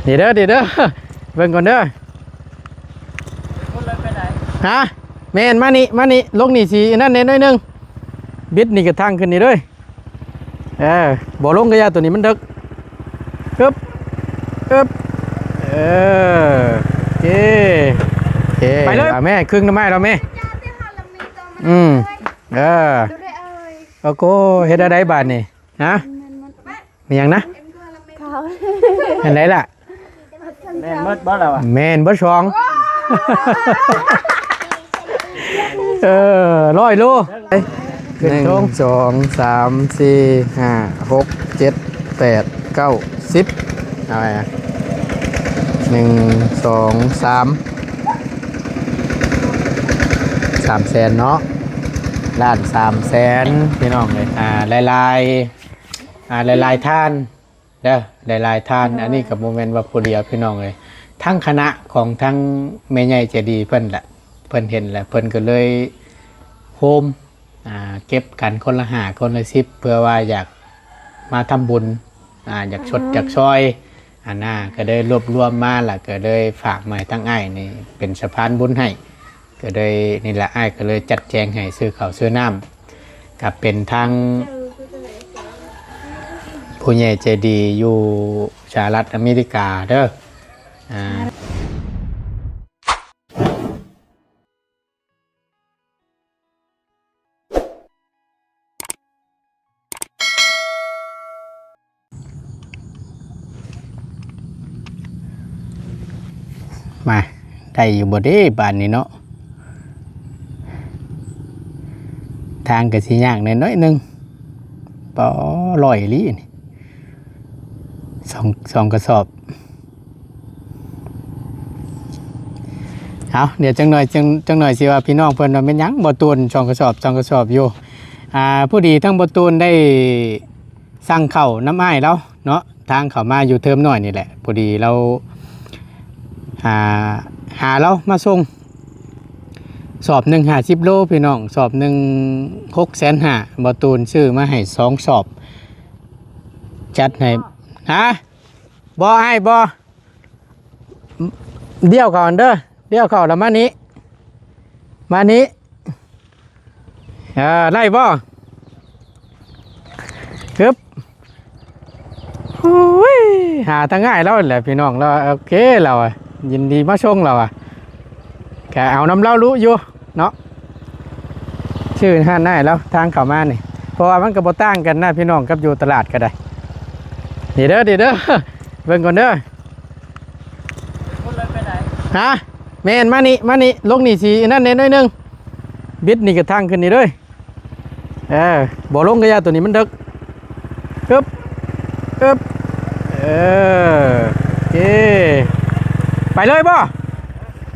ນີ້ເດີ ນີ້ເດີ ເບິ່ງກ່ອນເດີ. ຮະ? ແມ່ນ ມານີ້ ມານີ້ ລົງນີ້ຊິອັນນັ້ນແດ່ໜ້ອຍໜຶ່ງ. ບິດນີ້ກະທາງຂຶ້ນນີ້ເດີ. ເອີ ບໍ່ລົງກະຢ່າ ໂຕນີ້ມັນເດິກ. ອຶບ ອຶບ ເອີ ໂອເຄ ໂອເຄ ໄປເລີຍ. ເອົາແມ່ ຄຶ່ງໜໍ່ໄມ້ລາວແມ່. ອືມ ເອີ ໂອໂກ ເຮັດແນວໃດບາດນີ້? ຮະ? ມີຫຍັງນະ? ເຫັນໄດລະ? ແມ່ນເບິດບໍ່ລະວະ? ແມ່ນເບິດສອງ. ເອີ ຮ້ອຍໂລ. ໜຶ່ງ ສອງ ສາມ ສີ່ ຫ້າ ຫົກ ເຈັດ ແປດ ເກົ້າ ສິບ. ເອົາໄວ້ນະ ໜຶ່ງ ສອງ ສາມ ສາມແສນເນາະ ລ້ານສາມແສນ ພີ່ນ້ອງເອີຍ. ອ່າ ຫຼາຍໆ ອ່າ ຫຼາຍໆທ່ານເດີ ຫຼາຍໆທ່ານ. ອັນນີ້ກະບໍ່ແມ່ນວ່າຜູ້ດຽວ ພີ່ນ້ອງເອີຍ, ທັງຄະນະຂອງທັງແມ່ໃຫຍ່ໃຈດີເພິ່ນລະ ເພິ່ນເຫັນລະ ເພິ່ນກະເລີຍໂຮມ ອ່າ ເກັບກັນຄົນລະຫ້າ ຄົນລະສິບ ເພື່ອວ່າຢາກມາທຳບຸນ ອ່າ ຢາກຊົດ ອືມ ຢາກຊ່ອຍ ອັນນ່າ ກະເລີຍລວບລວມມາ ລະກະເລີຍຝາກມາໃຫ້ທາງອ້າຍນີ້ເປັນສະພານບຸນໃຫ້. ກະເລີຍນີ້ລະ ອ້າຍກະເລີຍຈັດແຈງໃຫ້ ຊື້ເຂົ້າຊື້ນ້ຳ ກະເປັນທາງຜູ້ໃຫຍ່ໃຈດີຢູ່ສະຫະລັດອາເມລິກາເດີ. ອ່າ ມາ ໄດ້ຢູ່ບໍ່ເດບາດນີ້ເນາະ? ທາງກະຊິຍາກແດ່ໜ້ອຍໜຶ່ງ. ປໍ ຮ້ອຍອີ່ຫຼີນີ້ ສອງ ສອງກະສອບ. ເອົາ ດຽວຈັກໜ່ອຍ ຈັກ ຈັກໜ່ອຍຊິວ່າພີ່ນ້ອງເພິ່ນວ່າແມ່ນຫຍັງບໍ່ຕູນ ສອງກະສອບ ສອງກະສອບຢູ່. ອ່າ ພໍດີທັງບໍ່ຕູນໄດ້ສັ່ງເຂົ້ານຳອ້າຍລາວເນາະ ທາງເຂົ້າມາຢູ່ເທີມນ້ອຍນີ້ແຫຼະ. ພໍດີລາວ ອ່າ ຫາລາວມາສົ່ງ ສອບໜຶ່ງຫ້າສິບໂລ ພີ່ນ້ອງ ສອບໜຶ່ງຫົກແສນຫ້າ. ບໍ່ຕູນຊື້ມາໃຫ້ສອງສອບ ຈັດໃຫ້. ຮະ? ບໍ່ອ້າຍ ບໍ່. ດຽວເຂົ້າຫັ້ນເດີ ດຽວເຂົ້າລະມານີ້ ມານີ້. ເອີ ໄດ້ບໍ່? ຮຶບ ຫາທາງອ້າຍລາວແຫຼະ ພີ່ນ້ອງ ລາວໂອເຄ ລາວວ່າ ຍິນດີມາສົ່ງ ລາວວ່າ. ກະເອົານຳລາວດຸຢູ່ເນາະ ຊື່ຮ້ານອ້າຍລາວ ທາງເຂົ້າມານີ້ ເພາະວ່າມັນກະບໍ່ຕ່າງກັນນະ ພີ່ນ້ອງ ກັບຢູ່ຕະຫຼາດກະໄດ້. ນີ້ເດີ ນີ້ເດີ ເບິ່ງກ່ອນເດີ. ຮະ? ແມ່ນ ມານີ້ ມານີ້ ລົງນີ້ຊິອັນນັ້ນແດ່ໜ້ອຍໜຶ່ງ. ບິດນີ້ກະທາງຂຶ້ນນີ້ເດີ. ເອີ ບໍ່ລົງກະຢ່າ ໂຕນີ້ມັນເດິກ. ອຶບ ອຶບ ເອີ ໂອເຄ ໄປເລີຍບໍ່?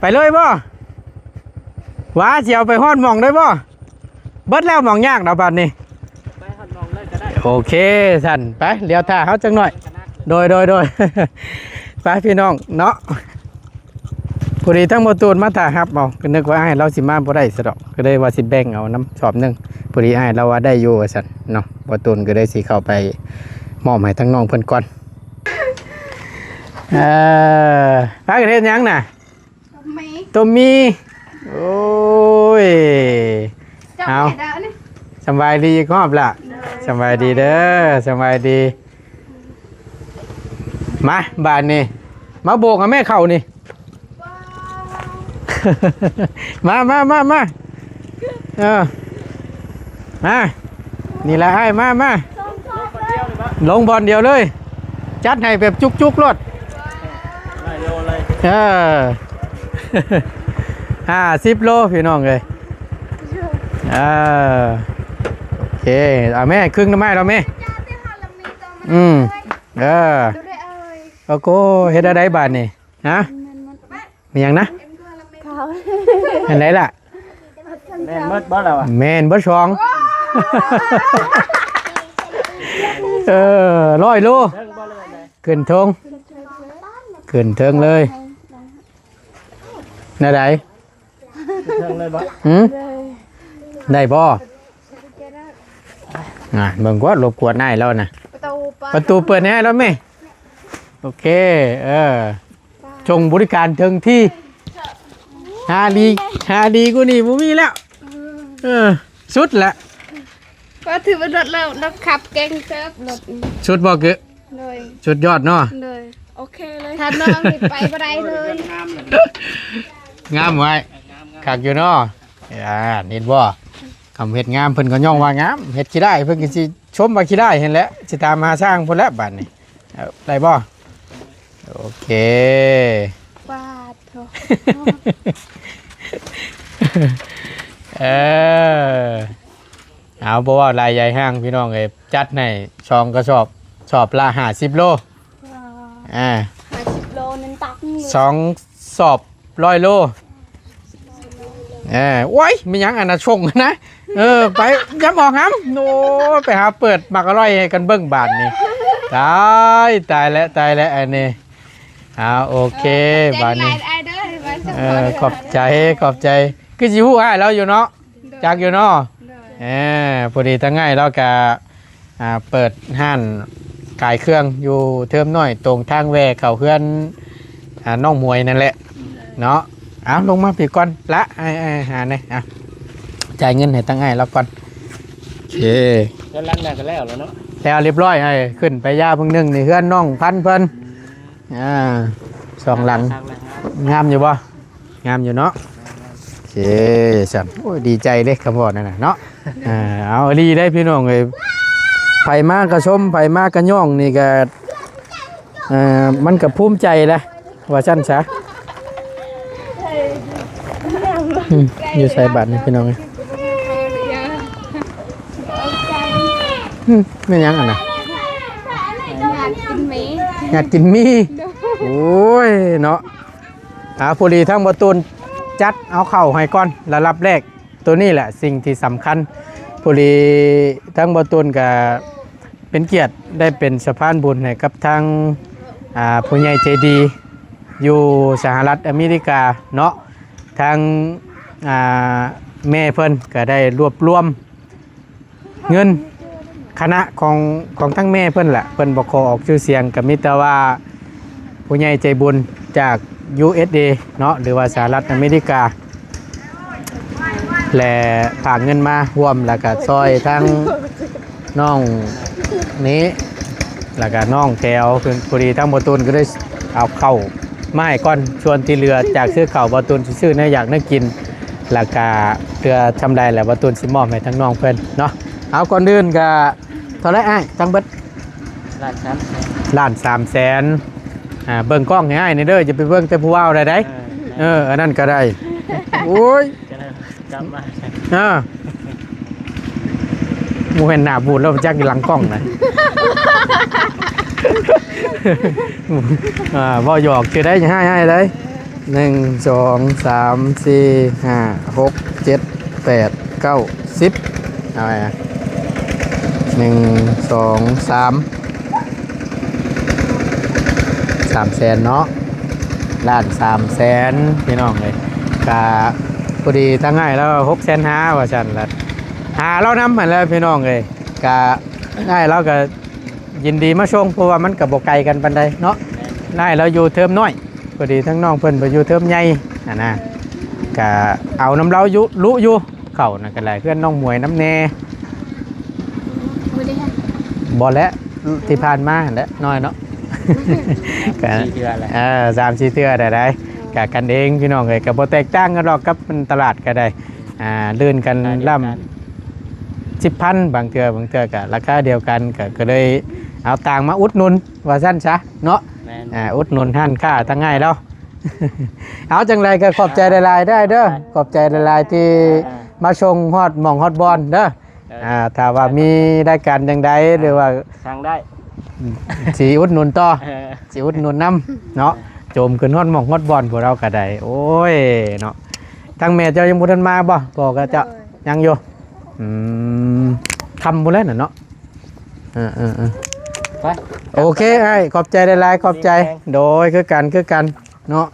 ໄປເລີຍບໍ່? ຫວາ ຊິເອົາໄປຮອດໝ່ອງເລີຍບໍ່? ເບິດແລ້ວໝ່ອງຍາກນະບາດນີ້. ໄປຮອດໝ່ອງເລີຍກະໄດ້. ໂອເຄ ຊັ້ນ ໄປ ລຽວຖ້າເຮົາຈັກໜ້ອຍ. ໂດຍ ໂດຍ ໂດຍ ໄປ ພີ່ນ້ອງເນາະ. ພໍດີທັງບໍ່ຕູນມາຖ້າຮັບເອົາ ກະນຶກວ່າອ້າຍລາວຊິມາບໍ່ໄດ້ຊະດອກ ກະເລີຍວ່າຊິແບ່ງເອົານຳສອບໜຶ່ງ. ພໍດີອ້າຍລາວວ່າໄດ້ຢູ່ວ່າຊັ້ນເນາະ ບໍ່ຕູນກະເລີຍຊິເຂົ້າໄປມອບໃຫ້ທາງນ້ອງເພິ່ນກ່ອນ. ເອີ ພາກັນເຮັດຫຍັງນະ? ຕົ້ມໝີ່ ຕົ້ມໝີ່. ໂອ້ຍ ເອົາ ສຳບາຍດີອີກຮອບລະ. ໂດຍ ສຳບາຍດີເດີ ສຳບາຍດີ. ມາ ບາດນີ້ ມາໂບກໃຫ້ແມ່ເຂົ້ານີ້. ມາ ມາ ມາ ມາ ເອີ ມາ ນີ້ລະອ້າຍ ມາ ມາ ລົງບ່ອນດຽວເລີຍ ຈັດໃຫ້ແບບຈຸກໆໂລດ. ເອີ ຫ້າສິບໂລ ພີ່ນ້ອງເອີຍ. ເອີ ໂອເຄ ເອົາແມ່ ຄຶ່ງໜໍ່ໄມ້ລາວແມ່. ອືມ ເອີ ໂອໂກ ເຮັດແນວໃດບາດນີ້? ຮະ? ມີຫຍັງນະ? ເຫັນໄດລະ? ແມ່ນເບິດບໍ່ລະວະ? ແມ່ນເບິດສອງ. ເອີ ຮ້ອຍໂລ ຂຶ້ນເທິງ ຂຶ້ນເທິງເລີຍ. ແນວໃດ? ຫືມ? ໄດ້ບໍ່? ອ່າ ເບິ່ງກວດ ລົບກວດອ້າຍລາວນະ. ປະຕູເປີດ ປະຕູເປີດໃຫ້ອ້າຍລາວແມ່. ໂອເຄ ເອີ ສົ່ງບໍລິການເຖິງທີ່ ຫາດີ ຫາດີກວ່ານີ້ບໍ່ມີແລ້ວ ເອີ ສຸດແຫຼະ ກໍຖືວ່າລົດເລີ ລົດຂັບເກັ່ງເຕີບ ລົດນີ້ ສຸດບໍ່? ຄື ໂດຍ ສຸດຍອດເນາະ ໂດຍ ໂອເຄເລີຍ ຖ້ານ້ອງນີ້ໄປບໍ່ໄດ້ເລີຍ ງາມໄວ້ ຄັກຢູ່ເນາະ ອ່າ ເຫັນບໍ່? ຄຳເຮັດງາມເພິ່ນກໍຍ້ອງວ່າງາມ ເຮັດຂີ້ດ້າຍເພິ່ນກໍຊິຊົມວ່າຂີ້ດ້າຍຫັ້ນແຫຼະ ຊິຕາມຫາຊ່າງພຸ້ນແຫຼະບາດນີ້ ເອົາ ໄດ້ບໍ່? ໂອເຄ ປາດໂທ້ ເອີ ເອົາ ບໍ່ເວົ້າຫຼາຍໃຫຍ່ຫ້າງ ພີ່ນ້ອງເອີຍ ຈັດໃຫ້ສອງກະສອບ ສອບລະຫ້າສິບໂລ ອ່າ ຫ້າສິບໂລນັ້ນຕັກໜຶ່ງ ສອງສອບຮ້ອຍໂລ ເອີ ໂອ້ຍ ແມ່ນຫຍັງອັນນະ ຊົງນະ ເອີ ໄປ ຢ່າມອອກຫຳ ໂອ້ຍ ໄປຫາເປີດໝາກອະລ່ອຍໃຫ້ກັນເບິ່ງບາດນີ້ ຕາຍ ຕາຍແລ້ວ ຕາຍແລ້ວ ອັນນີ້ ອ່າ ໂອເຄ ເອີ ຂອບໃຈ ບາດນີ້ ຫຼາຍໆ ອ້າຍເດີ ທີ່ມາສະ ເອີ ພອດ ຂອບໃຈ ຂອບໃຈ ຄືຊິຮູ້ອ້າຍລາວຢູ່ເນາະ ໂດຍ ຈັກຢູ່ເນາະ ໂດຍ ເອີ ພໍດີທາງອ້າຍລາວກະ ອ່າ ເປີດຮ້ານຂາຍເຄື່ອງຢູ່ເທີມນ້ອຍ ຕົງທາງແວ່ເຂົ້າເຮືອນ ອ່າ ນ້ອງໝວຍນັ້ນແຫຼະເນາະ ເອົາ ລົງມາພີ້ກ່ອນລະ ອ້າຍ ອ້າຍຫາແດ່ ອ່ະ ຈ່າຍເງິນໃຫ້ທາງອ້າຍລາວກ່ອນ ໂອເຄ ເຮືອນຫຼັງນັ້ນກໍແລ້ວແລ້ວເນາະ ແລ້ວຮຽບຮ້ອຍ ອ້າຍ ຂຶ້ນໄປຢາເບິ່ງໜຶ່ງ ນີ້ເຮືອນນ້ອງພັນເພິ່ນ ອ່າ ສອງຫຼັງ ງາມຢູ່ບໍ່? ງາມຢູ່ເນາະ ໂອເຄ ຊັ້ນ ໂອ້ຍ ດີໃຈເດ້ ຄຳເວົ້ານັ້ນນະເນາະ ເອີ ເອົາ ອີ່ຫຼີເດ້ພີ່ນ້ອງເອີຍ ໃຜມາກະຊົມ ໃຜມາກະຍ້ອງນີ້ກະ ເອີ ມັນກະພູມໃຈແຫຼະ ວ່າຊັ້ນຊະ ອືມ ຢູ່ໃສບາດນີ້ພີ່ນ້ອງເອີຍ? ອືມ ແມ່ນຫຍັງອັນນະ? ຍາດກິນໝີ່ ຍາດກິນໝີ່ ໂດຍ ໂອ້ຍເນາະ ອ່າ ພໍດີທາງບໍ່ຕູນຈັດເອົາເຂົ້າໃຫ້ກ່ອນລະດັບແລກ ໂຕນີ້ແຫຼະສິ່ງທີ່ສຳຄັນ ພໍດີທາງບໍ່ຕູນກະເປັນກຽດໄດ້ເປັນສະພານບຸນໃຫ້ກັບທາງ ອ່າ ຜູ້ໃຫຍ່ໃຈດີຢູ່ສະຫະລັດອາເມລິກາເນາະ ທາງ ອ່າ ແມ່ເພິ່ນກະໄດ້ລວບລວມ ເງິນຄະນະຂອງ ຂອງທັງແມ່ເພິ່ນແຫຼະ ເພິ່ນບໍ່ຂໍອອກຊື່ສຽງ ກໍມີແຕ່ວ່າຜູ້ໃຫຍ່ໃຈບຸນຈາກ ຢູເອສເອ ເນາະ ຫຼືວ່າສະຫະລັດອາເມລິກາ ແລະ ຝາກເງິນມາຮ່ວມ ແລ້ວກໍຊ່ອຍທັງນ້ອງນີ້ ແລ້ວກໍນ້ອງແຖວ ເພິ່ນ ພໍດີທາງບໍ່ຕູນກໍໄດ້ເອົາເຂົ້າ ມາໃຫ້ກ່ອນ ສ່ວນທີ່ເຫຼືອຈາກຊື້ເຂົ້າ ບໍ່ຕູນຊິຊື້ແນວຢາກແນວກິນ ແລ້ວກະເທື່ອຊ່ຳໃດແລ້ວ ບໍ່ຕູນຊິມອບໃຫ້ທາງນ້ອງເພິ່ນເນາະ. ເອົາ ກ່ອນອື່ນກະເທົ່າໃດອ້າຍ ທັງເບິດ? ລ້ານສາມແສນ ລ້ານສາມແສນ. ອ່າ ເບິ່ງກ້ອງໃຫ້ອ້າຍແດ່ເດີ ຢ່າໄປເບິ່ງແຕ່ຜູ້ບ່າວໃດໃດ. ເອີ ເອີ ອັນນັ້ນກະໄດ້. ໂອ້ຍ ກັບມາ ເອີ ບໍ່ເຫັນໜ້າບູດແລ້ວ ຈັກຢູ່ຫຼັງກ້ອງນະ. ອ່າ ເວົ້າຫຍອກຊື່ໄດ໋ ຢ່າຮ້າຍອ້າຍໄດ໋. ໜຶ່ງ ສອງ ສາມ ສີ່ ຫ້າ ຫົກ ເຈັດ ແປດ ເກົ້າ ສິບ ເອົາໄວ້ນະ ໜຶ່ງ ສອງ ສາມ ສາມແສນເນາະ ລ້ານສາມແສນ ພີ່ນ້ອງເອີຍ. ກະພໍດີທາງອ້າຍລາວ ຫົກແສນຫ້າ ວ່າຊັ້ນລະ ຫາລາວນຳຫັ້ນແຫຼະ ພີ່ນ້ອງເອີຍ. ກະອ້າຍລາວກະຍິນດີມາສົ່ງ ເພາະວ່າມັນກະບໍ່ໄກກັນປານໃດເນາະ. ອ້າຍລາວຢູ່ເທີມນ້ອຍ ພໍດີທາງນ້ອງເພິ່ນໄປຢູ່ເທີມໃຫຍ່ຫັ້ນນະ ກະເອົານຳລາວຢູ່ ລຸຢູ່ ເຂົ້ານະ ກະໄດ້ເຮືອນນ້ອງໝວຍນຳແດ່. ບໍ່ໄດ້ ບໍ່ແຫຼະ ທີ່ຜ່ານມາຫັ້ນແຫຼະ ນ້ອຍເນາະ ກະ ສາມສີ່ເທື່ອແຫຼະ ເອີ ສາມສີ່ເທື່ອໄດ້ ໄດ້ ກະກັນເອງ ພີ່ນ້ອງເອີຍ. ກະບໍ່ແຕກຕ່າງກັນດອກກັບຕະຫຼາດກະໄດ້ ອ່າ ລື່ນກັນລ້ຳສິບພັນ ບາງເທື່ອ ບາງເທື່ອກະລາຄາດຽວກັນ ກະ ກະເລີຍເອົາຕ່າງມາອຸດໜູນ ວ່າຊັ້ນຊະເນາະ. ແມ່ນ ອ່າ ອຸດໜູນຮ້ານຄ້າທາງອ້າຍລາວ. ເອົາ ຈັ່ງໃດກະຂອບໃຈຫຼາຍໆ ເດີ ເດີ ຂອບໃຈຫຼາຍໆ ທີ່ ອ່າ ມາສົ່ງຮອດໝ່ອງຮອດບ່ອນເດີ. ເອີ ອ່າ ຖ້າວ່າມີລາຍການຈັ່ງໃດ ອ່າ ຫຼືວ່າ ສັ່ງໄດ້ ຊິອຸດໜູນຕໍ່ ເອີ ຊິອຸດໜູນນຳເນາະ. ໂຈມຂຶ້ນຮອດໝ່ອງຮອດບ່ອນ ພວກເຮົາກະໄດ້. ໂອ້ຍເນາະ ທາງແມ່ເຈົ້າຍັງບໍ່ທັນມາບໍ່? ພໍ່ກັບເຈົ້າ ໂດຍ ຍັງຢູ່. ອືມ ຄ່ຳພຸ້ນແຫຼະນະເນາະ. ເອີໆໆ ໄປ ໂອເຄອ້າຍ ຂອບໃຈຫຼາຍໆ ຂອບໃຈ. ດີແຮງ ໂດຍ ຄືກັນ ຄືກັນເນາະ.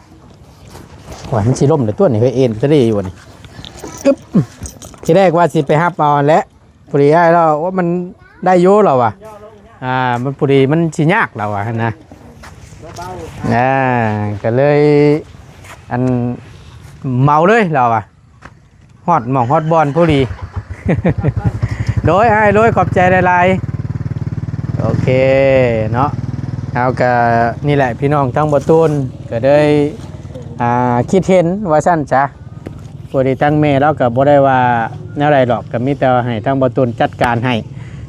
ໂອ້ຍ ມັນຊິລົ້ມແລ້ວຕົວນີ້ ເຮີ້ຍ ເອັນຕະເລຢູ່ນີ້. ອຶບ ທີແລກວ່າຊິໄປຮັບເອົາຫັ້ນແຫຼະ ພໍດີອ້າຍລາວ ໂອ້ ມັນໄດ້ຢູ່ລາວວ່າ ອ່າ ມັນພໍດີ ມັນຊິຍາກລາວວ່າຫັ້ນນະ. ອ່າ ກໍເລີຍ ອັນ ເມົາເລີຍລາວວ່າ ຮອດໝ່ອງຮອດບ່ອນພໍດີ. ໂດຍ ອ້າຍ ໂດຍ ຂອບໃຈຫຼາຍໆ. ໂອເຄເນາະ ເຮົາກໍນີ້ແຫຼະ ພີ່ນ້ອງທາງບໍ່ຕູນກໍເລີຍ ອ່າ ຄິດເຫັນວ່າຊັ້ນຊະ. ພໍດີທາງແມ່ລາວກໍບໍ່ໄດ້ວ່າແນວໃດດອກ ກໍມີແຕ່ວ່າໃຫ້ທາງບໍ່ຕູນຈັດການໃຫ້.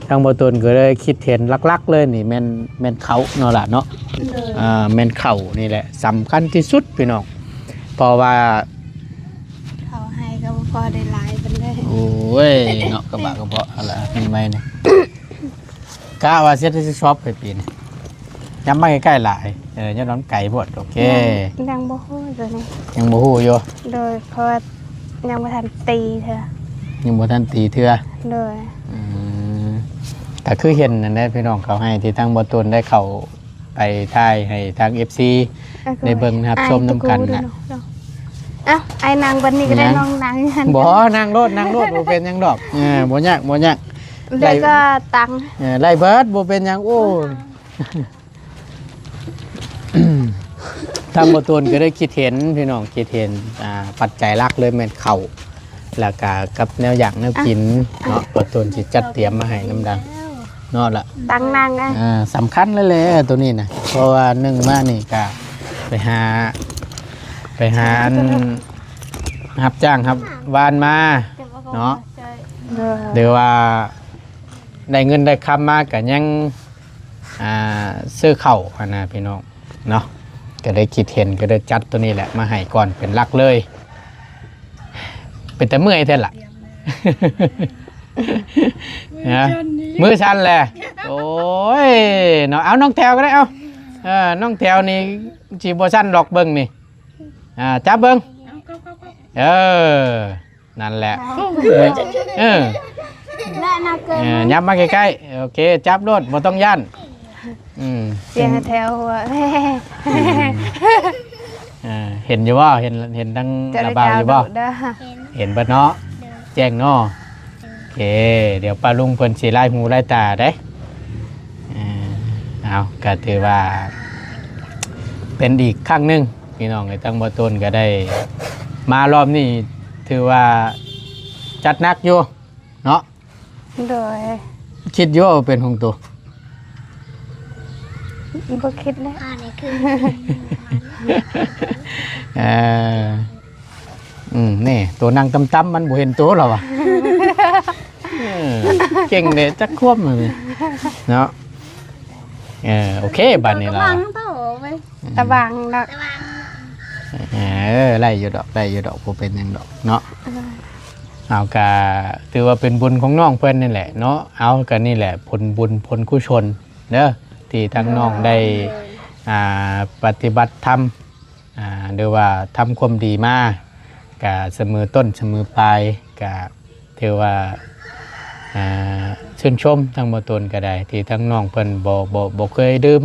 ທາງບໍ່ຕູນກໍເລີຍຄິດເຫັນຫຼັກໆເລີຍນີ້ແມ່ນ ແມ່ນເຂົ້າເນາະຫຼະເນາະ. ອ່າ ແມ່ນເຂົ້ານີ້ແຫຼະສຳຄັນທີ່ສຸດພີ່ນ້ອງ ເພາະວ່າ ເຂົ້າໄຮ່ກໍບໍ່ພໍໄດ້ຫຼາຍປານໃດ. ໂອ້ຍເນາະ ກະບະກະເບາະຫັ້ນລະ ໃໝ່ໆນີ້ ກະວ່າຊິເຮັດໃຫ້ຊອບໃຫ້ປີນີ້ ຍັບມາໃກ້ໆຫຼາຍ. ເອີ ຍ້ອນມັນໄກໂພດ. ໂອເຄ ຍັງ ຍັງບໍ່ຮູ້ຕົວນີ້ ຍັງບໍ່ຮູ້ຢູ່. ໂດຍ ເພາະວ່າຍັງບໍ່ທັນຕີເທື່ອ ຍັງບໍ່ທັນຕີເທື່ອ. ໂດຍ ອືມ ກະຄືເຫັນນັ້ນແຫຼະພີ່ນ້ອງ ເຂົ້າໄຮ່ທີ່ທາງບໍ່ຕູນໄດ້ເຂົ້າໄປຖ່າຍໃຫ້ທາງເອັຟຊີ ເອີ ໄດ້ເບິ່ງຮັບຊົມນຳກັນນະ. ເອົ້າ ອ້າຍນັ່ງບັດນີ້ກໍໄດ້ ນ້ອງນັ່ງ. ບໍ່ ນັ່ງໂລດ ນັ່ງໂລດ ບໍ່ເປັນຫຍັງດອກ. ເອີ ບໍ່ຍາກ ບໍ່ຍາກ ໄດ້ກໍຕັງ ເອີ ໄດ້ເບິດ ບໍ່ເປັນຫຍັງ. ໂອ້ຍ ທາງບໍ່ຕູນກໍໄດ້ຄິດເຫັນພີ່ນ້ອງ ຄິດເຫັນ ອ່າ ປັດໄຈຫຼັກເລີຍແມ່ນເຂົ້າ ແລ້ວກະກັບແນວຢາກແນວກິນເນາະ ບໍ່ຕູນຊິຈັດຕຽມມາໃຫ້ນຳດາເນາະລະ. ຕັງນັ່ງ ອ່າ ສຳຄັນເລີຍແຫຼະໂຕນີ້ນະ ເພາະວ່າໜຶ່ງມານີ້ກະໄປຫາ ໄປຫາອັນ ຮັບຈ້າງຮັບວານມາເນາະ ໂດຍ ຫຼືວ່າໄດ້ເງິນໄດ້ຄຳມາກະຍັງ ອ່າ ຊື້ເຂົ້າຫັ້ນນະພີ່ນ້ອງເນາະ. ກໍໄດ້ຄິດເຫັນ ກໍໄດ້ຈັດໂຕນີ້ແຫຼະມາໃຫ້ກ່ອນເປັນຫຼັກເລີຍ. ເປັນຕາເມື່ອຍແທ້ລະ ນະ ມືສັ່ນແຫຼະ. ໂອ້ຍເນາະ ເອົານ້ອງແຖວກໍໄດ້ ເອົາ ເອີ ນ້ອງແຖວນີ້ຊິບໍ່ສັ່ນດອກ ເບິ່ງນີ້ ອ່າ ຈັບເບິ່ງ ເອີ ນັ້ນແຫຼະ ເອີ ເອີ ຫຍັບມາໃກ້ໆ. ໂອເຄ ຈັບໂລດ ບໍ່ຕ້ອງຢ້ານ. ອືມ ສຽງແຖວຫົວ ອືມ ເອີ ເຫັນຢູ່ບໍ່? ເຫັນ ເຫັນທັງອາບ່າວຢູ່ບໍ່? ເຫັນ ເຫັນເບິດເນາະ ໂດຍ ແຈ້ງເນາະ. ໂອເຄ ດຽວປ້າລຸງເພິ່ນຊິລາຍຫູລາຍຕາເດ້. ເອີ ເອົາ ກໍຖືວ່າເປັນອີກຄັ້ງໜຶ່ງ ພີ່ນ້ອງເອີຍ ທາງບໍ່ຕູນກໍໄດ້ມາລອບນີ້ ຖືວ່າຈັດໜັກຢູ່ເນາະ. ໂດຍ ຄິດຢູ່ວ່າເປັນຂອງໂຕ? ບໍ່ຄິດແລ້ວ ເອີ ອືມ ນີ້ ໂຕນັ່ງຕ່ຳໆ ມັນບໍ່ເຫັນໂຕລະວ່າ ເອີ ເກັ່ງເດ້ ຈັກຄວາມເນາະ. ເອີ ໂອເຄ ບາດນີ້ລະ ຕະຫວ່າງເນາະ ເອີ ໄດ້ຢູ່ດອກ ໄດ້ຢູ່ດອກ ບໍ່ເປັນຫຍັງດອກເນາະ. ເອີ ເອົາ ກະຖືວ່າເປັນບຸນຂອງນ້ອງເພິ່ນນີ້ແຫຼະເນາະ. ເອົາ ກະນີ້ແຫຼະ ຜົນບຸນຜົນກຸສົນເດີ ທີ່ທາງນ້ອງໄດ້ ອ່າ ປະຕິບັດທຳ ອ່າ ຫຼືວ່າທຳຄວາມດີມາ ກະສະເໝີຕົ້ນສະເໝີປາຍ ກະຖືວ່າ ອ່າ ຊື່ນຊົມທາງບໍ່ຕູນກໍໄດ້ ທີ່ທາງນ້ອງເພິ່ນບໍ່ ບໍ່ ບໍ່ເຄີຍລືມ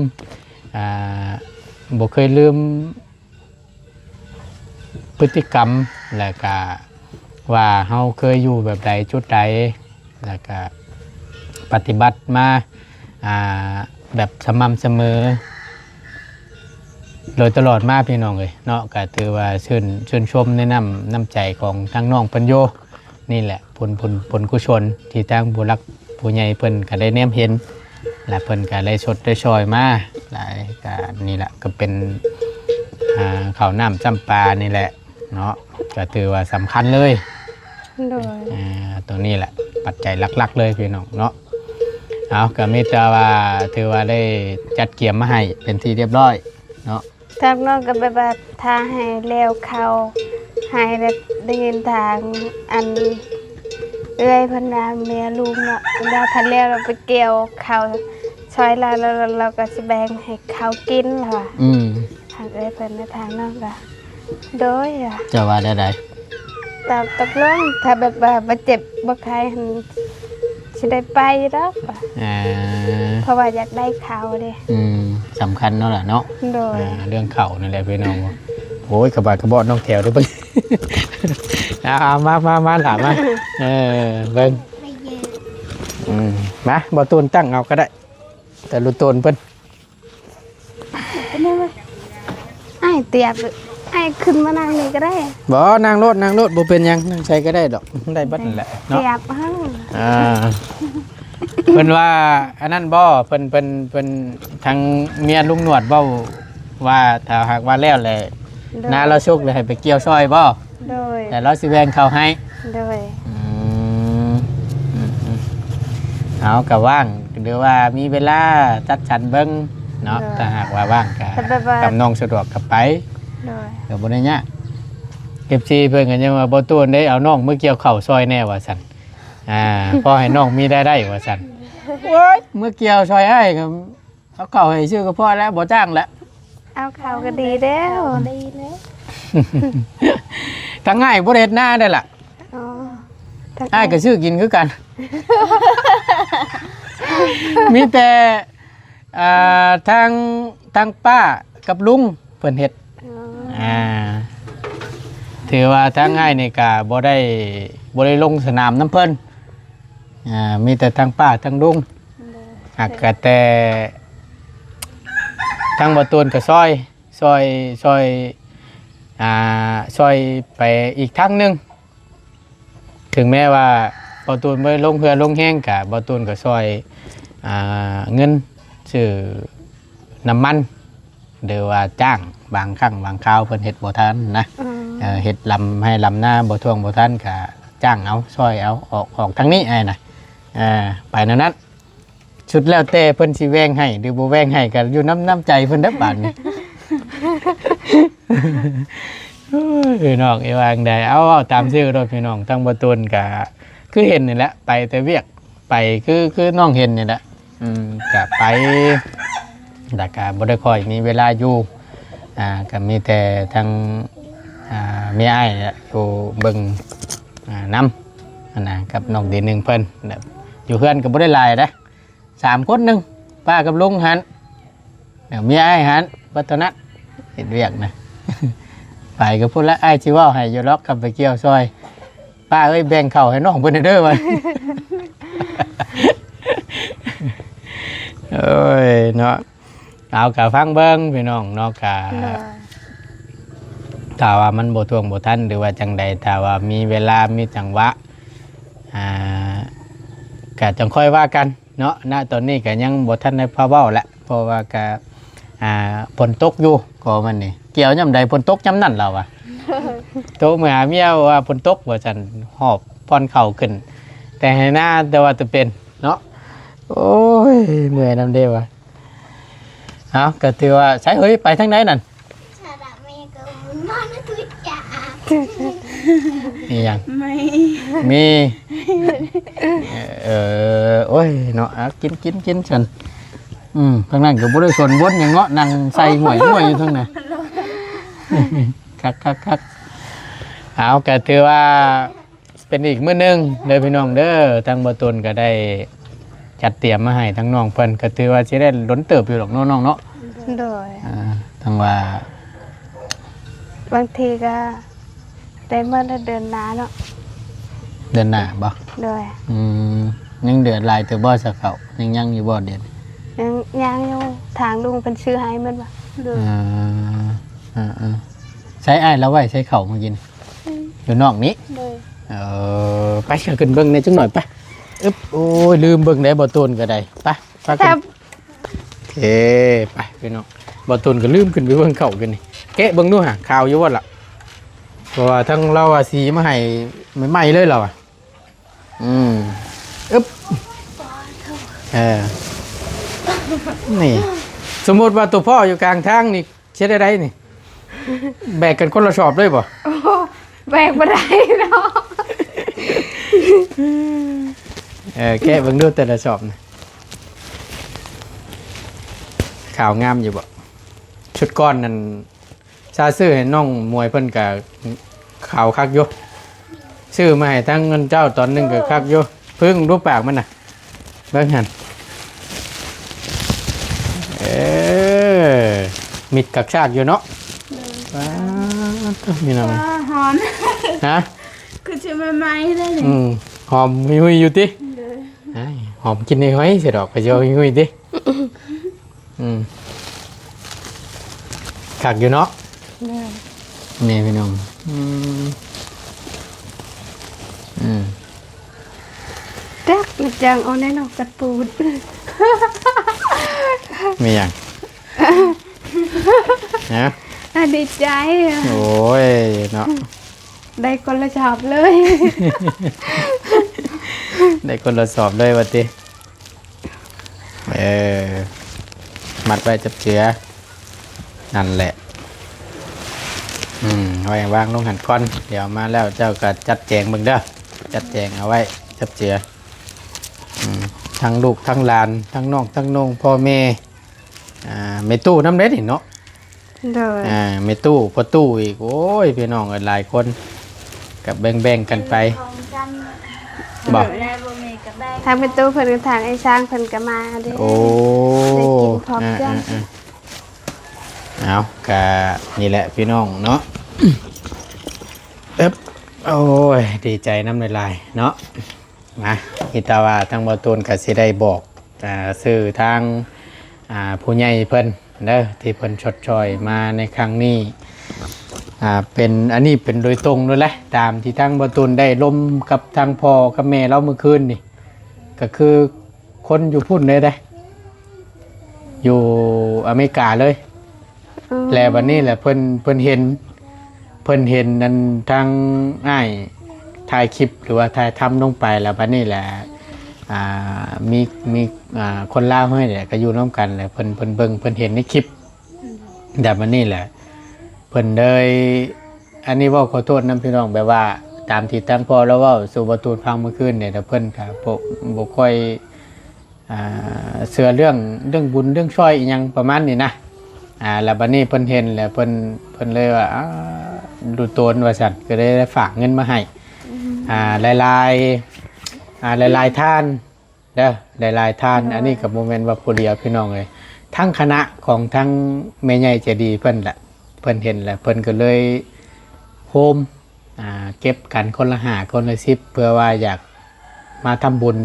ອ່າ ບໍ່ເຄີຍລືມ ພຶດຕິກຳ ແລ້ວກະວ່າເຮົາເຄີຍຢູ່ແບບໃດ ຈຸດໃດ ແລ້ວກະປະຕິບັດມາ ອ່າ ແບບສະໝ່ຳສະເໝີໂດຍຕະຫຼອດມາ ພີ່ນ້ອງເອີຍເນາະ. ກະຖືວ່າຊື່ນ ຊື່ນຊົມໃນນ້ຳ ນ້ຳໃຈຂອງທາງນ້ອງເພິ່ນຢູ່. ນີ້ແຫຼະ ຜົນ ຜົນ ຜົນກຸສົນທີ່ທາງຜູ້ຫຼັກຜູ້ໃຫຍ່ເພິ່ນກະໄດ້ແນມເຫັນ ແລະ ເພິ່ນກະໄດ້ຊົດໄດ້ຊ່ອຍມາຫຼາຍ. ກະນີ້ແຫຼະ ກະເປັນ ອ່າ ເຂົ້ານ້ຳຈ້ຳປານີ້ແຫຼະເນາະ ກະຖືວ່າສຳຄັນເລີຍ. ໂດຍ ອ່າ ໂຕນີ້ແຫຼະ ປັດໄຈຫຼັກໆເລີຍ ພີ່ນ້ອງເນາະ. ເອົາ ກະມີແຕ່ວ່າ ຖືວ່າໄດ້ຈັດກຽມມາໃຫ້ເປັນທີ່ຮຽບຮ້ອຍເນາະ. ທາງນ້ອງກໍແບບວ່າຖ້າໃຫ້ແລ້ວເຂົ້າ ໃຫ້ແບບໄດ້ຍິນທາງອັນເອື້ອຍເພິ່ນວ່າ ເມຍລຸງເນາະ ເພິ່ນວ່າຖ້າແລ້ວລາວໄປກ່ຽວເຂົ້າຊ່ອຍລາວ ແລ້ວລາວກໍຊິແບ່ງໃຫ້ເຂົາກິນລາວວ່າ. ອືມ ທາງເອື້ອຍເພິ່ນ ແລະ ທາງນ້ອງກໍ ໂດຍ ເຈົ້າວ່າແນວໃດ? ຕາມຕົກລົງ ຖ້າແບບວ່າບໍ່ເຈັບບໍ່ໄຂ້ຫັ້ນ ຊິໄດ້ໄປດອກ ອ່າ ເພາະວ່າຢາກໄດ້ເຂົ້າເດ້. ອືມ ສຳຄັນເນາະລະເນາະ. ໂດຍ ອ່າ ເລື່ອງເຂົ້ານີ້ແຫຼະພີ່ນ້ອງ. ໂອ້ຍ ກະບາດກະເບາະນ້ອງແຖວເດີ້ເບິ່ງ. ເອົາ ເອົາ ມາ ມາ ມາຫຼ້າມາ. ເອີ ເບິ່ງ ອືມ ມາ ບໍ່ຕູນຕັ້ງເອົາກໍໄດ້ ແຕ່ລຸໂຕນເພິ່ນ. ຕຽບ ອ້າຍຂຶ້ນມານັ່ງນີ້ກໍໄດ້. ບໍ່ ນັ່ງໂລດ ນັ່ງໂລດ ບໍ່ເປັນຫຍັງ ນັ່ງໃສກໍໄດ້ດອກ ໄດ້ເບິດນັ້ນແຫຼະເນາະ. ຕຽບເຮົາ ອ່າ ເພິ່ນວ່າອັນນັ້ນບໍ່ ເພິ່ນ ເພິ່ນ ເພິ່ນ ທາງເມຍລຸງໜວດເວົ້າວ່າ ຖ້າຫາກວ່າແລ້ວແຫຼະ ໂດຍ ນາລາວສຸກແລ້ວໃຫ້ໄປກ່ຽວຊ່ອຍບໍ່? ໂດຍ ແລ້ວລາວຊິແບ່ງເຂົ້າໃຫ້. ໂດຍ ອືມ ອືມໆ ເອົາ ກະວ່າງ ຫຼືວ່າມີເວລາຈັດສັນເບິ່ງເນາະ. ໂດຍ ຖ້າຫາກວ່າວ່າງກະ ແບບວ່າ ກັບນ້ອງສະດວກກະໄປ. ໂດຍ ກະບໍ່ໄດ້ຍາກ. ເອັຟຊີ ເພິ່ນກະຍັງວ່າ ບໍ່ຕູນເດ້ ເອົານ້ອງມືກ່ຽວເຂົ້າຊ່ອຍແດ່ວ່າຊັ້ນ. ອ່າ ພໍໃຫ້ນ້ອງມີລາຍໄດ້ວ່າຊັ້ນ. ໂອ້ຍ ມືກ່ຽວຊ່ອຍອ້າຍກະ ເອົາເຂົ້າໃຫ້ຊື່ກໍພໍແລ້ວ ບໍ່ຈ້າງແລ້ວ. ເອົາເຂົ້າກໍດີແລ້ວ ດີແລ້ວ. ທາງອ້າຍບໍ່ໄດ້ເຮັດນາໄດ້ລະ. ອໍ ທາງອ້າຍກໍຊື້ກິນຄືກັນ. ມີແຕ່ ອ່າ ທາງ ທາງປ້າກັບລຸງເພິ່ນເຮັດ. ອໍ ອ່າ ຖືວ່າທາງອ້າຍນີ້ກະບໍ່ໄດ້ ບໍ່ໄດ້ລົງສະໜາມນຳເພິ່ນ. ອ່າ ມີແຕ່ທາງປ້າທາງລຸງ. ໂດຍ ຫາກກະແຕ່ທາງບໍ່ຕູນກໍຊ່ອຍ ຊ່ອຍ ຊ່ອຍ ອ່າ ຊ່ອຍໄປອີກທາງໜຶ່ງ. ເຖິງແມ້ວ່າບໍ່ຕູນບໍ່ໄດ້ລົງເຫື່ອລົງແຮງ ກະບໍ່ຕູນກໍຊ່ອຍ ອ່າ ເງິນຊື້ນ້ຳມັນ ຫຼືວ່າຈ້າງ ບາງຄັ້ງບາງຄາວເພິ່ນເຮັດບໍ່ທັນນະ. ອືມ ເອີ ເຮັດລຳໄຮ່ລຳນາບໍ່ຖ້ວງບໍ່ທັນ ກະຈ້າງເອົາ ຊ່ອຍເອົາ ອອກ ອອກທາງນີ້ອ້າຍນະ. ເອີ ໄປແນວນັ້ນ ສຸດແລ້ວແຕ່ເພິ່ນຊິແບ່ງໃຫ້ ຫຼືບໍ່ແບ່ງໃຫ້ ກໍຢູ່ນຳນ້ຳໃຈເພິ່ນເດີ້ບາດນີ້. ໂອ້ຍ ພີ່ນ້ອງເອີຍ ວ່າຈັ່ງໃດ ເອົາ ເວົ້າຕາມຊື່ໂລດພີ່ນ້ອງ. ທາງບໍ່ຕູນກະຄືເຫັນນີ້ແຫຼະ ໄປແຕ່ວຽກ ໄປຄື ຄືນ້ອງເຫັນນີ້ແຫຼະ. ອືມ ກະໄປ ແລ້ວກະບໍ່ໄດ້ຄ່ອຍມີເວລາຢູ່. ອ່າ ກະມີແຕ່ທາງ ອ່າ ເມຍອ້າຍແຫຼະ ຢູ່ເບິ່ງ ອ່າ ນຳຫັ້ນນະ ກັບນ້ອງເດໜຶ່ງເພິ່ນ. ແບບຢູ່ເຮືອນກໍບໍ່ໄດ້ຫຼາຍເດ້ ສາມຄົນໜຶ່ງ ປ້າກັບລຸງຫັ້ນ ເມຍອ້າຍຫັ້ນ ບັດເທົ່ານັ້ນ ເຮັດວຽກນະ. ໄປກໍພຸ້ນລະ ອ້າຍຊິເວົ້າໃຫ້ຢູ່ດອກ ຄັນໄປກ່ຽວຊ່ອຍ. ປ້າເອີຍ ແບ່ງເຂົ້າໃຫ້ນ້ອງເພິ່ນແດ່ເດີ ວ່າ. ໂອ້ຍ ເນາະ. ເອົາ ກະຟັງເບິ່ງພີ່ນ້ອງເນາະ ກະ ໂດຍ ຖ້າວ່າມັນບໍ່ຖ້ວງບໍ່ທັນ ຫຼືວ່າຈັ່ງໃດ ຖ້າວ່າມີເວລາ ມີຈັງຫວະ ອ່າ ກະຈັ່ງຄ່ອຍວ່າກັນເນາະ. ນະຕອນນີ້ກະຍັງບໍ່ທັນໄດ້ພາເວົ້າແຫຼະ ເພາະວ່າກະ ອ່າ ຝົນຕົກຢູ່ ກໍມັນນີ້ ກ່ຽວຍາມໃດຝົນຕົກຍາມນັ້ນລາວວ່າ. ໂທມາຫາເມຍວ່າຝົນຕົກວ່າຊັ້ນ ຫອບຜ່ອນເຂົ້າຂຶ້ນ ແຕ່ໄຮ່ນາ ແຕ່ວ່າແຕ່ເປັນເນາະ. ໂອ້ຍ ເມື່ອຍນຳເດ້ວ່າ. ເອົາ ກໍຖືວ່າ ໃສເຮີ້ຍ ໄປທາງໃດນັ້ນ? ສາລະແມ່ກໍນອນຄືຈາ ອີຫຍັງ? ມີ ມີ ເອີ ໂອ້ຍເນາະ. ເອົາ ກິນ ກິນ ກິນຊັ້ນ. ອືມ ທາງນັ້ນກໍບໍ່ໄດ້ສົນບົນຫຍັງເນາະ ນັ່ງໃສ່ຫ້ວຍໆຢູ່ທາງນັ້ນ. ຄັກໆໆ. ເອົາ ກໍຖືວ່າ ເປັນອີກມື້ໜຶ່ງເດີພີ່ນ້ອງເດີ ທາງບໍ່ຕຸນກໍໄດ້ຈັດຕຽມມາໃຫ້ທາງນ້ອງເພິ່ນ ກໍຖືວ່າຊິໄດ້ດົນເຕີບຢູ່ດອກເນາະນ້ອງເນາະ. ໂດຍ ອ່າ ທັງວ່າ ບາງທີກໍໄດ້ເມື່ອເດືອນໜ້າເນາະ. ເດືອນໜ້າບໍ່? ໂດຍ ອືມ ຍັງເດືອຫຼາຍເຕີບບໍ່ຊະເຂົ້າ ຍັງ ຍັງຢູ່ບໍ່ເດືອນ? ຍັງ ຍັງຢູ່ ທາງລຸງເພິ່ນຊື້ໃຫ້ແມ່ນບໍ່? ໂດຍ ອ່າ ອ່າໆ ໃຊ້ອ້າຍລາວໄວ້ໃຊ້ເຂົ້າມື້ກິນ? ອືມ ຢູ່ນອກນີ້? ໂດຍ ເອີ ໄປ ຂຶ້ນເບິ່ງແດ່ຈັກໜ້ອຍໄປ. ອຶບ ໂອ້ຍ ລືມເບິ່ງໄດ໋ ບໍ່ຕຸນກໍໄດ້. ໄປ ພາກັນ ໂອເຄ ໄປພີ່ນ້ອງ. ບໍ່ຕຸນກໍລືມຂຶ້ນໄປເບິ່ງເຂົ້າກັນນີ້ ແກະເບິ່ງດູຫາ ຂາວຢູ່ບໍ່ລະ? ເພາະວ່າທາງລາວວ່າສີມາໃຫ້ໃໝ່ໆເລີຍລາວວ່າ. ອືມ ອຶບ ເອີ ນີ້ ສົມມຸດວ່າຕົວພໍ່ຢູ່ກາງທາງນີ້ ເຮັດໄດ້ໃດນີ້? ແບກກັນຄົນລະສອບເລີຍບໍ່? ໂອ້ ແບກບໍ່ໄດ້ເນາະ. ເອີ ແກະເບິ່ງດູແຕ່ລະສອບນະ ຂາວງາມຢູ່ບໍ່? ຊຸດກ່ອນນັ້ນ ຊາຊື້ໃຫ້ນ້ອງໝວຍເພິ່ນກະຂາວຄັກຢູ່ ຊື້ມາໃຫ້ທັງເງິນເຈົ້າຕອນໜຶ່ງກະຄັກຢູ່. ເພິ່ງດູປາກມັນນະ ເບິ່ງຫັ້ນ ເອີ ມິດຄັກຊາກຢູ່ເນາະ. ໂດຍ ວ້າວ ໂທ້ ມີນ້ຳ ວ້າວ ຫອມ ຮະ ຄືຊິໃໝ່ໆເລີຍນີ້. ອືມ ຫອມຫຸຍໆຢູ່ຕິ? ໂດຍ ຫອມກິ່ນຫຸຍໆຊິດອກ ກະຊິຫຸຍໆຕິ? ອືມ ຄັກຢູ່ເນາະ. ນີ້ພີ່ນ້ອງ ອືມ ອືມ ຈັກມັນຈັ່ງເອົາແນ່ນອນກະປູດ ມີຫຍັງ? ຮະ? ອ່າ ດີໃຈ ໂອ້ຍເນາະ ໄດ້ຄົນລະສອບເລີຍ ໄດ້ຄົນລະສອບເລີຍວ່າຕິ. ເອີ ມັດໄວ້ຈັບເຈືອ ນັ້ນແຫຼະ ອືມ ເອົາໄວ້ວາງລົງຫັ້ນກ່ອນ ດຽວມາແລ້ວເຈົ້າກໍຈັດແຈງເບິ່ງເດີ ຈັດແຈງເອົາໄວ້ຈັບເຈືອ ອືມ ທັງລູກທັງຫຼານ ທັງນ້ອງທັງໂນ້ງ ພໍ່ແມ່ ອ່າ ແມ່ຕູ້ນຳເດ້ນີ້ເນາະ ໂດຍ ອ່າ ແມ່ຕູ້ ພໍ່ຕູ້ອີກ ໂອ້ຍ ພີ່ນ້ອງເອີຍ ຫຼາຍຄົນ ກໍແບ່ງໆກັນໄປ ຂອງກັນ ບໍ່ ໄດ້ບໍ່ມີກໍແບ່ງ ທາງແມ່ຕູ້ເພິ່ນກັບທາງອ້າຍຊ້າງເພິ່ນກໍມາເດ້ ໂອ້ ໄດ້ກິນພ້ອມກັນ ອ່າໆໆ ເອົາ ກະນີ້ແຫຼະພີ່ນ້ອງເນາະ ເອີບ ໂອ້ຍ ດີໃຈນຳຫຼາຍໆເນາະ ນະ ມີແຕ່ວ່າທາງບ່າວຕູນກໍຊິໄດ້ບອກ ອ່າ ຊື່ທາງ ອ່າ ຜູ້ໃຫຍ່ເພິ່ນເດີ ທີ່ເພິ່ນຊົດຊ່ອຍມາໃນຄັ້ງນີ້ ອ່າ ເປັນ ອັນນີ້ເປັນໂດຍຕົງໂລດແຫຼະ ຕາມທີ່ທາງບ່າວຕູນໄດ້ລົມກັບທາງພໍ່ກັບແມ່ລາວມື້ຄືນນີ້ ກໍຄືຄົນຢູ່ພຸ້ນເລີຍເດ້ ຢູ່ອາເມລິກາເລີຍ ອືມ ແລ້ວບັດນີ້ແຫຼະເພິ່ນ ເພິ່ນເຫັນ ເພິ່ນເຫັນອັນທາງອ້າຍຖ່າຍຄລິບ ຫຼືວ່າຖ່າຍທຳລົງໄປ ແລ້ວບັດນີ້ແຫຼະ ອ່າ ມີ ມີ ອ່າ ຄົນລາວເຮົານີ້ແຫຼະ ກໍຢູ່ນຳກັນແຫຼະ ເພິ່ນ ເພິ່ນເບິ່ງ ເພິ່ນເຫັນໃນຄລິບ ແລ້ວບັດນີ້ແຫຼະ ເພິ່ນເລີຍ ອັນນີ້ເວົ້າຂໍໂທດນຳພີ່ນ້ອງ ແບບວ່າຕາມທີ່ທາງພໍ່ລາວເວົ້າສູ່ບ່າວຕູນຟັງມື້ຄືນນີ້ ແລ້ວເພິ່ນກໍບໍ່ ບໍ່ຄ່ອຍ ອ່າ ເຊື່ອເລື່ອງ ເລື່ອງບຸນເລື່ອງຊ່ອຍອີ່ຫຍັງປະມານນີ້ນະ ອ່າ ແລ້ວບັດນີ້ເພິ່ນເຫັນແລ້ວ ເພິ່ນ ເພິ່ນເລີຍວ່າ ອ່າ ດູໂຕນວ່າຊັ້ນ ກໍເລີຍໄດ້ຝາກເງິນມາໃຫ້ ອືມ ອ່າ ຫຼາຍໆ ອ່າ ຫຼາຍໆທ່ານເດີ ຫຼາຍໆທ່ານ ໂດຍ ອັນນີ້ກໍບໍ່ແມ່ນວ່າຜູ້ດຽວພີ່ນ້ອງເອີຍ ທັງຄະນະຂອງທັງແມ່ໃຫຍ່ໃຈດີເພິ່ນລະ ເພິ່ນເຫັນແລ້ວ ເພິ່ນກໍເລີຍໂຮມ ອ່າ ເກັບກັນຄົນລະຫ້າ ຄົນລະສິບ ເພື່ອວ່າຢາກມາທຳບຸນ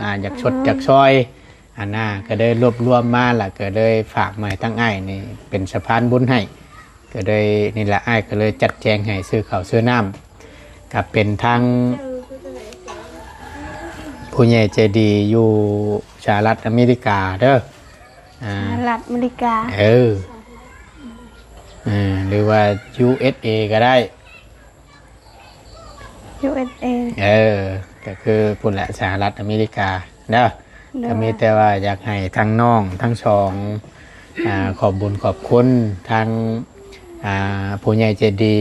ອ່າ ຢາກຊົດ ອືມ ຢາກຊ່ອຍ ອັນນ່າ ກໍເລີຍລວບລວມມາ ແລ້ວກໍເລີຍຝາກມາໃຫ້ທາງອ້າຍນີ້ເປັນສະພານບຸນໃຫ້ ກໍເລີຍ ນີ້ລະ ອ້າຍກໍເລີຍຈັດແຈງໃຫ້ ຊື້ເຂົ້າຊື້ນ້ຳ ກໍເປັນທາງຜູ້ໃຫຍ່ໃຈດີຢູ່ສະຫະລັດອາເມລິກາເດີ ອ່າ ສະຫະລັດອາເມລິກາ ເອີ ເອີ ຫຼືວ່າ ຢູເອສເອ ກໍໄດ້ ຢູເອສເອ ເອີ ກໍຄືພຸ້ນແຫຼະ ສະຫະລັດອາເມລິກາເດີ ໂດຍ ກໍມີແຕ່ວ່າຢາກໃຫ້ທັງນ້ອງທັງສອງ ອ່າ ຂອບບຸນຂອບຄຸນທັງ ອ່າ ຜູ້ໃຫຍ່ໃຈດີ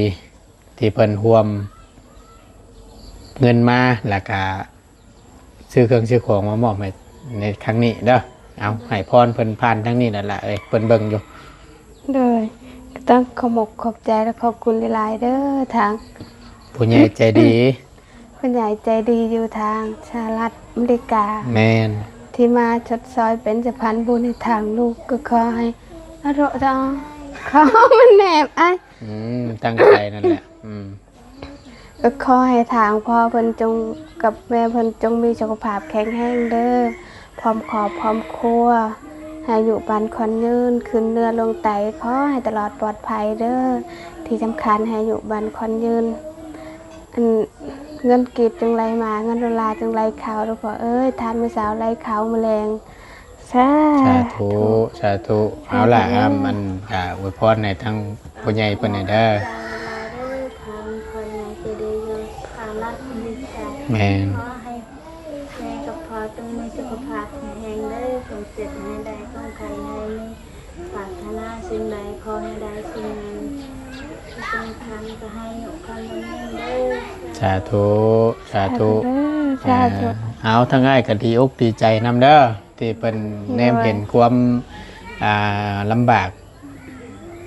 ທີ່ເພິ່ນຮ່ວມເງິນມາ ແລ້ວກະ ຊື້ເຄື່ອງຊື້ຂອງມາມອບໃຫ້ໃນຄັ້ງນີ້ເດີ ເອົາ ໃຫ້ພອນເພິ່ນຜ່ານທາງນີ້ນັ້ນລະເອີຍ ເພິ່ນເບິ່ງຢູ່ ໂດຍ ກໍຕ້ອງຂອບອົກຂອບໃຈ ແລະ ຂອບຄຸນຫຼາຍໆເດີ ທາງຜູ້ໃຫຍ່ໃຈດີ ຜູ້ໃຫຍ່ໃຈດີຢູ່ທາງສະຫະລັດອາເມລິກາ ແມ່ນ ທີ່ມາຊົດຊ່ອຍເປັນສະພານບຸນໃຫ້ທາງລູກ ກໍຂໍໃຫ້ ອາໂທ ຂອງມັນແນບອ້າຍ ອືມ ຕັ້ງໃຈນັ້ນແຫຼະ ອືມ ກໍຂໍໃຫ້ທາງພໍ່ເພິ່ນຈົ່ງ ກັບແມ່ເພິ່ນຈົ່ງມີສຸຂະພາບແຂງແຮງເດີ ພ້ອມຄອບພ້ອມຄົວ ໃຫ້ອາຍຸໝັ້ນຂວັນຍືນ ຂຶ້ນເໜືອລົງໃຕ້ ຂໍໃຫ້ຕະຫຼອດປອດໄພເດີ ທີ່ສຳຄັນໃຫ້ອາຍຸໝັ້ນຂວັນຍືນ ອັນ ເງິນກີບຈົ່ງໄຫຼມາ ເງິນໂດລາຈົ່ງໄຫຼເຂົ້າເດີພໍ່ເອີຍ ທານມື້ເຊົ້າໄຫຼເຂົ້າມື້ແລງ ສາ ສາທຸ ສາທຸ ສາທຸ ເອົາລະ ເດີ ອາ ມັນ ອາ ອວຍພອນໃຫ້ທາງຜູ້ໃຫຍ່ເພິ່ນແດ່ເດີ ເຈົ້າຫຼາຍເດີ ທາງພໍ່ໃຫຍ່ໃຈດີຢູ່ສະຫະລັດອາເມລິກາ ແມ່ນ ຂໍໃຫ້ແມ່ກັບພໍ່ຈົ່ງມີສຸຂະພາບແຂງແຮງເດີ ຄວາມເຈັບໃຫ້ໄດ້ ຄວາມໄຂ້ໃຫ້ມີ ປາດຖະໜາສິ່ງໃດຂໍໃຫ້ໄດ້ສິ່ງນັ້ນ ທີ່ສຳຄັນກໍໃຫ້ອາຍຸໝັ້ນຂວັນຍືນເດີ ສາທຸ ສາທຸ ສາທຸເດີ ສາທຸ ເອົາ ທາງອ້າຍກໍດີອົກດີໃຈນຳເດີ ທີ່ເພິ່ນແນມເຫັນຄວາມ ອ່າ ລຳບາກ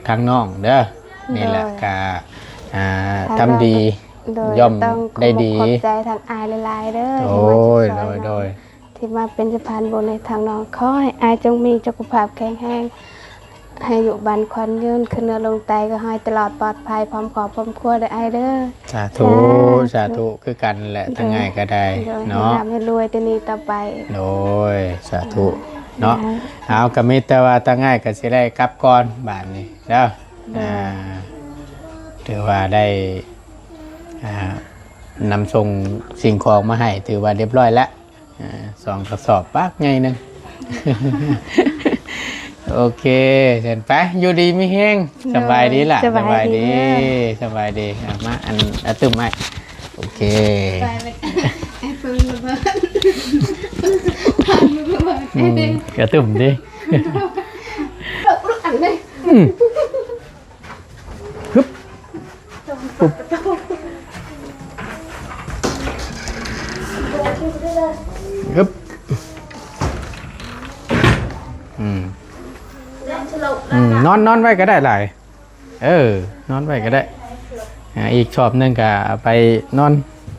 ທາງນ້ອງເດີ ນີ້ແຫຼະ ໂດຍ ກະ ອ່າ ທຳດີ ໂດຍ ຍ່ອມໄດ້ດີ ຕ້ອງຂອບອົກຂອບໃຈທາງອ້າຍຫຼາຍໆເດີ ໂດຍ ທີ່ມາຊ່ວຍ ໂດຍ ໂດຍ ທີ່ມາເປັນສະພານບຸນໃຫ້ທາງນ້ອງ ຂໍໃຫ້ອ້າຍຈົ່ງມີສຸຂະພາບແຂງແຮງ ໃຫ້ອາຍຸໝັ້ນຂວັນຍືນ ຂຶ້ນເໜືອລົງໃຕ້ ກໍໃຫ້ຕະຫຼອດປອດໄພ ພ້ອມຄອບພ້ອມຄົວເດີອ້າຍເດີ ສາທຸ ສາທຸ ສາທຸ ຄືກັນແຫຼະ ໂດຍ ທາງອ້າຍກໍໄດ້ ໂດຍ ເນາະ ໃຫ້ຮ່ຳໃຫ້ລວຍແຕ່ນີ້ຕໍ່ໄປ ໂດຍ ສາທຸ ເນາະ ໂດຍ ເອົາ ກໍມີແຕ່ວ່າທາງອ້າຍກໍຊິໄດ້ກັບກ່ອນບາດນີ້ເດີ ໂດຍ ອ່າ ຖືວ່າໄດ້ ອ່າ ນຳສົ່ງສິ່ງຂອງມາໃຫ້ ຖືວ່າຮຽບຮ້ອຍແລ້ວ ອ່າ ສອງກະສອບປາກໃຫຍ່ໜຶ່ງ. ໂອເຄ ຊັ້ນໄປ ຢູ່ດີມີແຮງ. ໂດຍ ສະບາຍດີລະ ສະບາຍດີ ສະບາຍດີ ເອີ ສະບາຍດີ. ເອົາມາ ອັນ ອາຕຶມໃຫ້. ໂອເຄ ໄປ ໄປ ໄປເບິ່ງລະເບີດ ອືມ ກະຕຶມຕິ ອັນນີ້ ອືມ ຮຶບ ປຸບ ຮຶບ ອືມ ອືມ ນອນ ນອນໄວ້ກໍໄດ້ຫຼາຍ ເອີ ນອນໄວ້ກໍໄດ້ ອ່າ ອີກສອບໜຶ່ງກໍເອົາໄປນອນ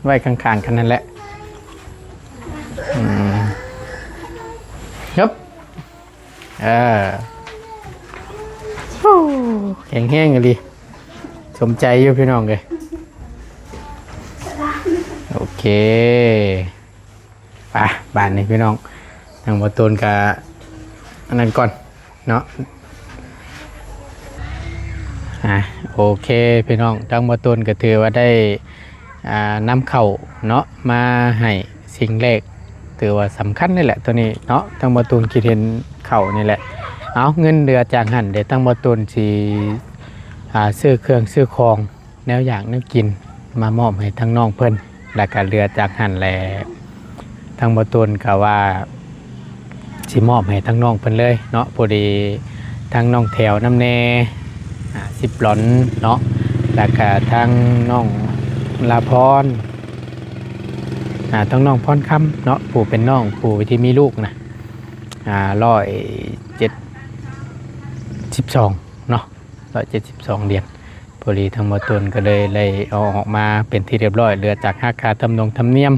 ໄວ້ຂ້າງໆກັນນັ້ນແຫຼະ ອືມ ຮຶບ. ເອີ ໂອ້ ແຂງແຮງອີ່ຫຼີ ສົມໃຈຢູ່ພີ່ນ້ອງເອີຍ. ໂອເຄ ໄປ ບາດນີ້ພີ່ນ້ອງ ທາງບໍ່ຕູນກະອັນນັ້ນກ່ອນເນາະ. ອ່າ ໂອເຄພີ່ນ້ອງ ທາງບໍ່ຕູນກະຖືວ່າໄດ້ ອ່າ ນຳເຂົ້າເນາະ ມາໃຫ້ສິ່ງແລກ ຖືວ່າສຳຄັນເລີຍແຫຼະໂຕນີ້ເນາະ ທາງບໍ່ຕູນຄິດເຫັນເຂົ້ານີ້ແຫຼະ. ເອົາ ເງິນເຫຼືອຈາກຫັ້ນເດ ທາງບໍ່ຕູນຊິ ອ່າ ຊື້ເຄື່ອງຊື້ຂອງ ແນວຢາກແນວກິນ ມາມອບໃຫ້ທາງນ້ອງເພິ່ນ ແລ້ວກະເຫຼືອຈາກຫັ້ນແຫຼະ ທາງບໍ່ຕູນກະວ່າ ຊິມອບໃຫ້ທາງນ້ອງເພິ່ນເລີຍເນາະ ພໍດີທາງນ້ອງແຖວນຳແດ່ ອ່າ ສິບຫຼອນເນາະ ແລ້ວກະທາງນ້ອງລາພອນ ອ່າ ທາງນ້ອງພອນຄຳເນາະ ຜູ້ເປັນນ້ອງຜູ້ທີ່ມີລູກນະ ອ່າ ຮ້ອຍເຈັດສິບສອງເນາະ ຮ້ອຍເຈັດສິບສອງຫຼຽນ. ພໍດີທາງບໍ່ຕູນກໍເລີຍໄດ້ເອົາອອກມາເປັນທີ່ຮຽບຮ້ອຍ ເຫຼືອຈາກຫັກຄ່າທຳນົງທຳນຽມ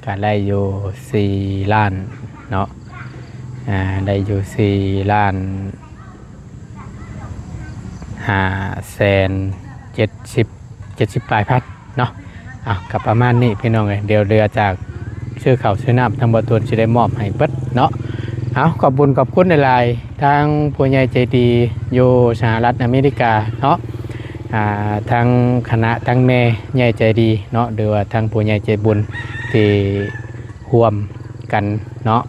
ກະໄດ້ຢູ່ສີ່ລ້ານເນາະ ອ່າ ໄດ້ຢູ່ສີ່ລ້ານຫ້າແສນເຈັດສິບ ເຈັດສິບປາຍພັນເນາະ. ເອົາ ກໍປະມານນີ້ພີ່ນ້ອງເອີຍ ດຽວເຫຼືອຈາກຊື້ເຂົ້າຊື້ນ້ຳ ທາງບໍ່ຕູນຊິໄດ້ມອບໃຫ້ເບິດເນາະ. ເອົາ ຂອບບຸນຂອບຄຸນຫຼາຍໆ ທາງຜູ້ໃຫຍ່ໃຈດີຢູ່ສະຫະລັດອາເມລິກາເນາະ ອ່າ ທັງຄະນະ ທັງແມ່ໃຫຍ່ໃຈດີເນາະ ຫຼືວ່າທັງຜູ້ໃຫຍ່ໃຈບຸນທີ່ຮ່ວມກັນເນາະ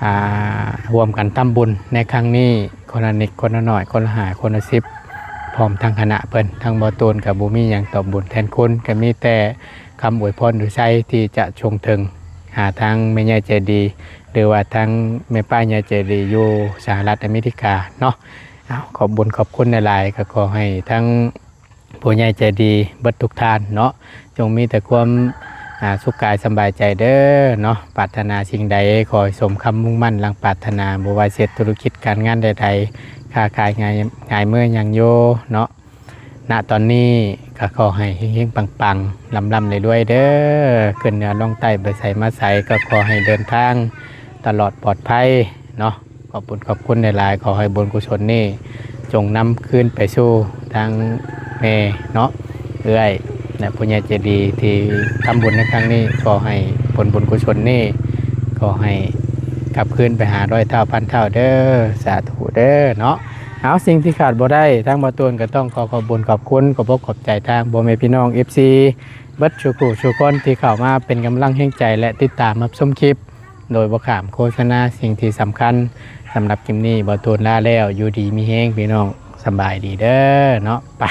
ອ່າ ຮ່ວມກັນທຳບຸນໃນຄັ້ງນີ້ ຄົນລະນິດຄົນລະໜ້ອຍ ຄົນລະຫ້າ ຄົນລະສິບ ພ້ອມທັງຄະນະເພິ່ນ. ທາງບໍ່ຕູນກໍບໍ່ມີຫຍັງຕອບບຸນແທນຄຸນ ກໍມີແຕ່ຄຳອວຍພອນອວຍໄຊທີ່ຈະສົ່ງເຖິງຫາທາງແມ່ໃຫຍ່ໃຈດີ ຫຼືວ່າທາງແມ່ປ້າໃຫຍ່ໃຈດີຢູ່ສະຫະລັດອາເມລິກາເນາະ. ເອົາ ຂອບບຸນຂອບຄຸນຫຼາຍໆ ກໍຂໍໃຫ້ທັງຜູ້ໃຫຍ່ໃຈດີເບິດທຸກທ່ານເນາະ ຈົ່ງມີແຕ່ຄວາມ ອ່າ ສຸກກາຍສຳບາຍໃຈເດີເນາະ. ປາດຖະໜາສິ່ງໃດ ຂໍໃຫ້ສົມຄຳມຸ່ງໝັ້ນດັ່ງປາດຖະໜາ ບໍ່ວ່າເຮັດທຸລະກິດການງານໃດໆ ຄ້າຂາຍງ່າຍ ງ່າຍເມືອຫຍັງຢູ່ເນາະ. ນະຕອນນີ້ກໍຂໍໃຫ້ເຮັງໆ ປັງໆ ລ່ຳໆ ລວຍໆ ເດີ ຂຶ້ນເໜືອລົງໃຕ້ ໄປໃສມາໃສ ກໍຂໍໃຫ້ເດີນທາງຕະຫຼອດປອດໄພເນາະ. ຂອບບຸນຂອບຄຸນຫຼາຍໆ ຂໍໃຫ້ບຸນກຸສົນນີ້ຈົ່ງນຳຄືນໄປສູ່ທາງແມ່ເນາະ ເອື້ອຍ ແລະ ຜູ້ໃຫຍ່ໃຈດີທີ່ທຳບຸນໃນຄັ້ງນີ້ ຂໍໃຫ້ຜົນບຸນກຸສົນນີ້ ຂໍໃຫ້ກັບຄືນໄປຫາຮ້ອຍເທົ່າພັນເທົ່າເດີ ສາທຸເດີເນາະ. ເອົາ ສິ່ງທີ່ຂາດບໍ່ໄດ້ ທາງບໍ່ຕູນກໍຕ້ອງຂໍຂອບບຸນຂອບຄຸນ ຂອບອົກຂອບໃຈທາງພໍ່ແມ່ພີ່ນ້ອງ ເອັຟຊີ ເບິດສູ່ຜູ້ສູ່ຄົນທີ່ເຂົ້າມາເປັນກຳລັງແຮງໃຈ ແລະ ຕິດຕາມຮັບຊົມຄລິບ ໂດຍບໍ່ຂ້າມໂຄສະນາ. ສິ່ງທີ່ສຳຄັນ ສຳລັບຄລິບນີ້ ບໍ່ຕູນລາແລ້ວ ຢູ່ດີມີແຮງພີ່ນ້ອງ ສະບາຍດີເດີເນາະ ໄປ.